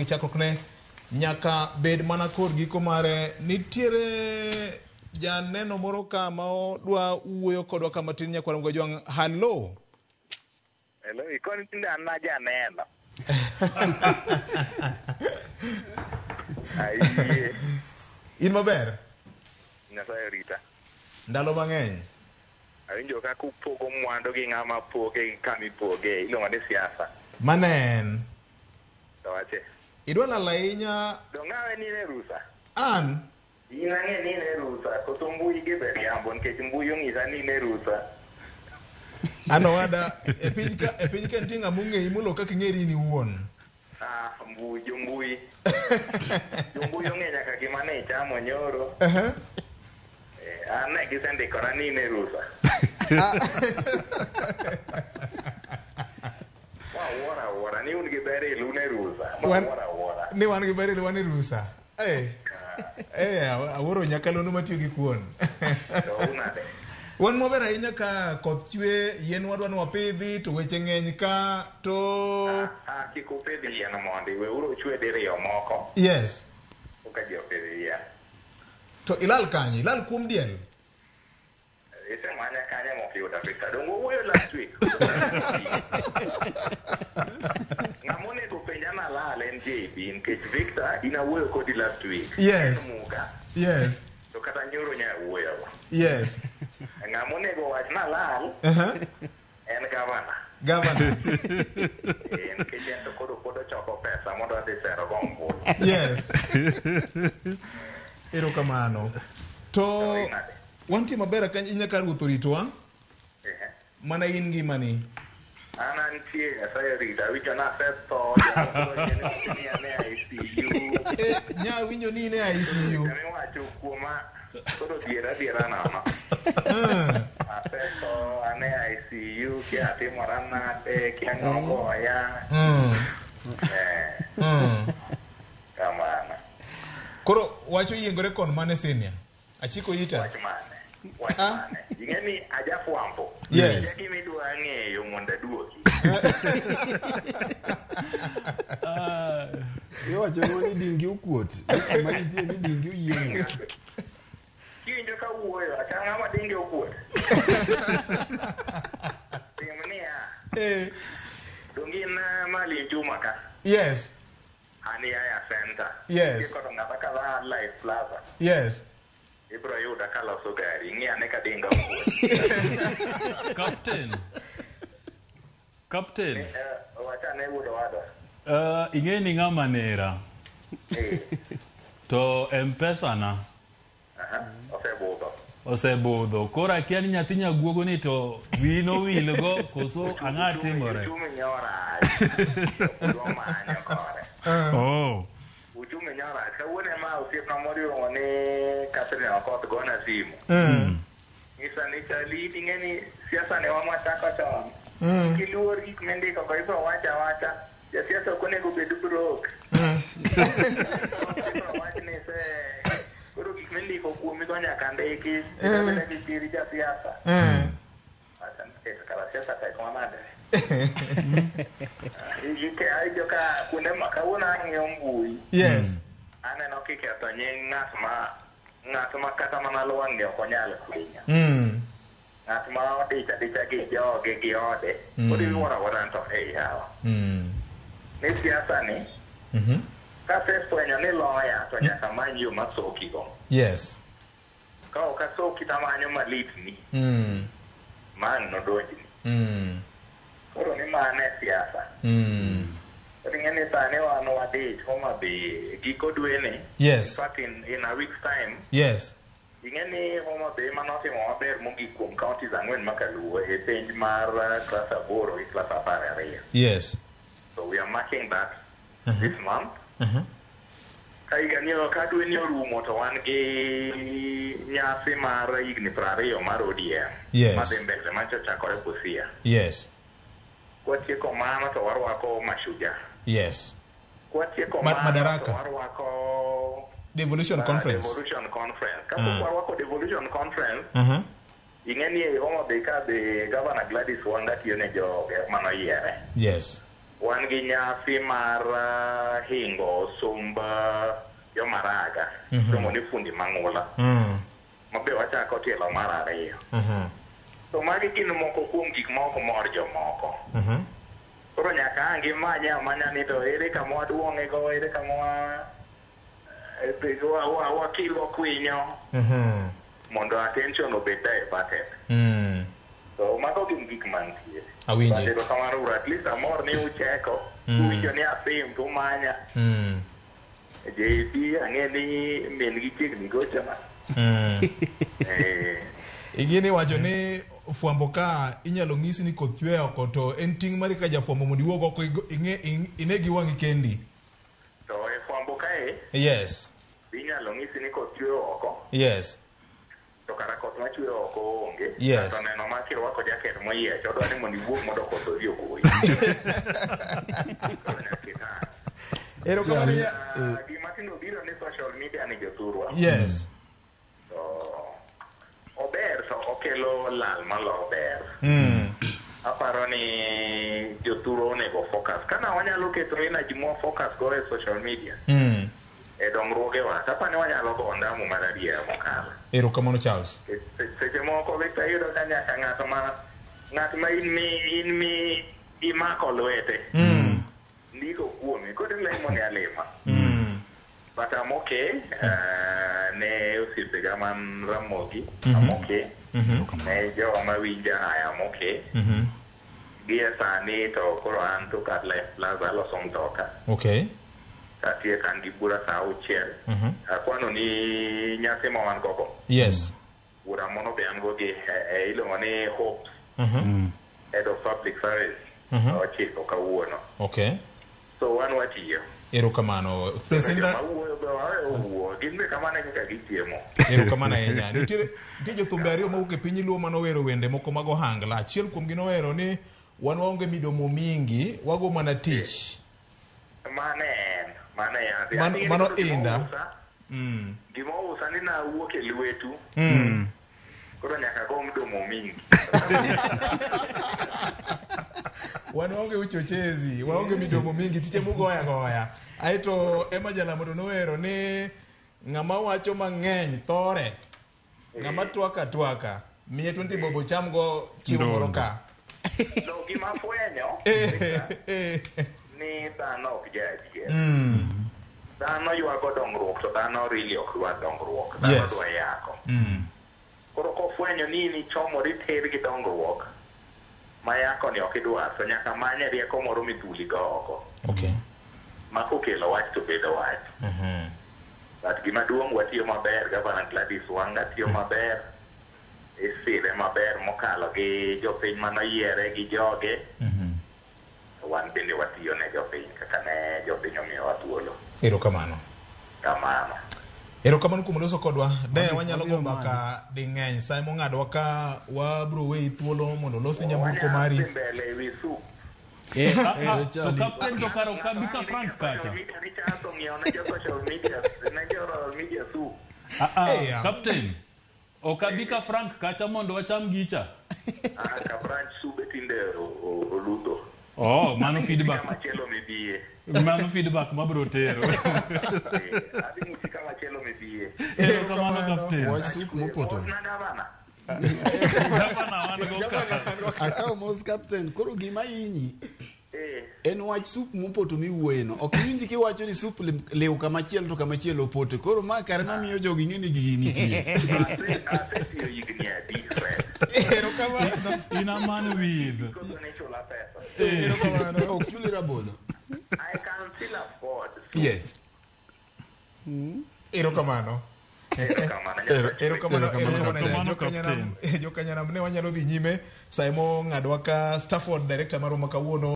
gi chakruokne nyaka bed mana kod giko mare. Nitiere janeno moro ka ma odwa wuoyo kodwa ka matin nyakwar Mgojwang'. Hallo. Hello, ikoni tinde an na janeno. Ayie, In maber? Nyasaye orita. Ndalo mang'eny. Awinjo kaka upogo mwandu gi ng'ama poge gi kama ipoge, iluongo ni siasa. Mano en. To wache. Idwa lal ahinya Donge awe ni in e rusa? an. In ang'e ni in e rusa, koso mbui gi be riambo nikech mbui onyisa ni in e rusa. An owada e piny ka e piny ka nitie ng'ama ong'eyi molo kaka ing'eri in iwuon. Ah, mbui, jombui. Jombui ong'e nyaka gima ne ichamo nyoro. Eh, an ne gisendikona ni in e rusa. Ma wuora wuora ni un gi Beryl un e rusa. Ma wuora wuora. Ni wan gi Beryl wan e rusa. Eh. Eh, awuoro nyakalondo matiyo gi kuon. To unade? Wan maber ahinya ka koth chwe, yien wadwa ni wapidhi to weche ng'eny ka to Ah, kik upidh yien mondi, weuru ochwe diriyo moko. Yes. Koka ji opidh yien. To ilal kanye? Ilal kuom diel? Isemanya kanye mok yuda Victor? Donge wawuoyo last week? Ng'ama onego penja nalal en JB nikech Victor in awuoyo kodi last week. Yes. En muga. Yes. To kata nyoro nya wuoyo. Yes. Ng'ama onego wach nalal en gavana. Gavana. Eh, nikech en to koro pod ochoko pesa mondo odhi sero go ombulu. Yes. Erokamano. To wantie maber ahinya ka ruoth oritowa. Mana in ngimani. An antie Nyasaye orita. Awinjo nasetho, jomoko wacho ni an e ICU. Eh, nya winjo ni in e ICU. Jamiwacho kuoma koro diera diera nono. Asetho, an e ICU, kia atimora nade, kia ng'o goya. Eh, kamano. Koro wacho yiengore kon mane senior? Achiko ita. Wach mane? Wach mane? Ing'e ni ajafwambo. Yes. Gima idwa ng'eyo mondo aduoki. Iwacho nwa ni dingi okuot. Ni kama intie ni dingi oyiengo. Kiwinjo ka wuoyo, achal ng'ama dinge okuot. Tim niya. Donge in Maalim Juma ka? Yes. An Yaya Center. Yes. Nitie kodo ng'ata kadha Life Plaza. Yes. Ibro yuda kaloso gari. Ing'i ane ka dinga okuot. Captain. Captain. Eh, wachane wuod owadwa. Ing'e ni ng'ama nera. To M-Pesa na Osebudho. Osebudho. Koro akia ni nyathi nyaguogo ni to wiyi nowil go koso ang'a timore. Uchumi nyorach. Omanyo kore. Oh. Uchumi nyorach. Kawuono ema osiepna moro iluongo ni Catherine Okoth gona simu. Nyisa ni chali ing'e ni siasa ne wan wachako chon. Kiluor gik mindiko go ibro wacho awacha. Jasiasa ok onego bed broke. Ibro wach ni se koro gik mindiko kuomi go nyaka ndiki. Beda gi chir jasiasa. Acha ni kara siasa tek manade. Awinjo ka kuonde ma kawuono ang'iyo mbui. Yes. Aneno kiketho nying ng'at ma ng'at ma kata mana lwang'ni ok onyal kwinyo. Ng'at ma odich adicha gi joge gi ode. Koro iwuoro awuora ni to ei yawa. Ni siasa ni kasefwenyo ni loya to nyaka amany yo masokigo. Yes. Ka ok asoki to amanyo malitni. Ma ang' nodonjni. Koro ni mano e siasa. Koro ing'e ni sani wan wadich Homa Bay giko dweni. Yes. In fact in a week's time. Yes. Ing'e ni Homa Bay mane otimo maber mogik kuom counties ang'wen makaluo e penj mar klas 8 gi klas 12. Yes. So we are marking that this month. Ka higani ka dweni orumo to wan gi nyasi mar higni 20 mar ODM. Yes. Madhi mbele mancho chakore Busia. Yes. Kwatieko mano to warwako Mashujaa. Yes. Kwatieko mano Madaraka. to warwako Devolution Conference. Devolution Conference. Kapok warwako Devolution Conference, ing'e ni ei Homa Bay ka be Governor Gladys Wanga tiyo ne joge manoyiere. Yes. Wan gi nyasi mar hingo somb jomaraga. Iluongo ni fundi mang'ula. Mabe wachako tielo mar 2. To magi gin moko kuom gik ma ok mor jomoko. Koro nyaka ang' gimanye amanya ni to ere kama waduong'e go, ere kama wakilgo kwinyo mondo attention obed diverted. So mago gin gik mantie. Awinji. But erokamano uru, at least amor ni ucheko. Uwinjo ni asim to umanya. JB ang'e ni min gi chiegni gochona. Ing'e wacho ni fwambo ka inyalo ng'isi ni koth chwe oko to en ting' mari ka jafwambo mondo iwuog oko ine gi wang'i kendi. To e fwambo kae? Yes. Inyalo ng'isi ni koth chwe oko. Yes. To kara koth machwe oko onge. Yes. To neno ma kirwako jaket moyiech, odwa ni mondo iwuog mondo koth odhi ogoyi. Erokamano. Gima tindo biro ni social media ni jothurwa. Yes. To ober to okelo lal malo ber. Aparo ni jothurwa onego focus. Kana wanyalo keto energy mwa focus go e social media. E dongruogewa. Apani wanyalo go ondamo mar adiera mokalo. Erokamano Charles. Seche moko Victor iyudo ka nyaka ng'at ma in mi imako lwete. Ndiko kuomi. Koro ilemo ni alima. But I'm okay. Ne osiepega man Ramogi. I'm okay. Ne jowa mawinja I am okay. Gie sani to koro an to kar Life Plaza aloso mtoka. Okay. Katiek an gi bura saa 6. Akwano ni nyasi ma wan gogo. Yes. Bura mono be an go gi iluongo ni Hope. Head of Public Service. 9 kawuono. Okay. So wan watiyo. Erokamano. President gin be kamano e kaka gichiemo. Erokamano ahinya. Nitie jothumbe ariyo mawuok e piny Luo manowero wende moko mag ohangla. Achiel kuomgi nowero ni wan waonge midomo mingi, wago mana tich. Mano en. Mano Mano inda. Gima ousa ni nawuok e lwetu. Koro nyaka go mdomo mingi. Wan waonge uchochezi, waonge midomo mingi, tije mugoya goya. Aeto Emma Jalamo to nowero ni ng'ama wacho mang'eny thore. Ng'ama twaka twaka. Miye 20 bobo cham go chiemo moro ka. No gima fwenyo ni dhano ok jaadier. Dhano ywago dongruok to dhano really ok dwar dongruok. Dhano dwa yako. Koro kofwenyo ni in ichomori tir gi dongruok ma yako ni ok idwar, to nyaka manye rieko moro mithuli go oko. Okay. Ma kokelo wach to bedo wach. But gima duong' watiyo maber, Governor Gladys Wanga tiyo maber, isire maber mokalo gi jopiny manoyiere gi joge. Wan bende watiyo ne jopiny kaka ne jopiny omiyowa thuolo. Erokamano. Kamano. Erokamano kuom loso kodwa. De wanyalo go mbaka ding'eny. Sa mong'adwa ka wabro weyi thuolo mondo olosni nyamburko mari. Mbele wi soup. To captain to karo kabi ka Frank kacha. Captain, okabi ka Frank kacha mondo wacham gicha. Ka branch soup tinde oluto. Oh, mano feedback. Machielo mibiye. Mano feedback mabro tero. Adhi muti kama chielo mibiye. Erokamano captain. Wach soup mopoto. Gavana wan go ka. Akawo mos captain. Koro gima hinyi en wach soup mopoto miwuoye no. Ok iwinji kiwacho ni soup liw kama chielo to kama chielo opote. Koro ma kare mamiyo jogi ng'e ni gigi nitie. Asetiyo higni adi, Fred? Erokamano. In a man with. Erokamano. Ok chuli rabolo. I can still afford. Yes. Erokamano. Erokamano. Jokanyanam ne wanyalo dhi nyime. Saimo ng'adwa ka Stafford director marwa ma kawuono.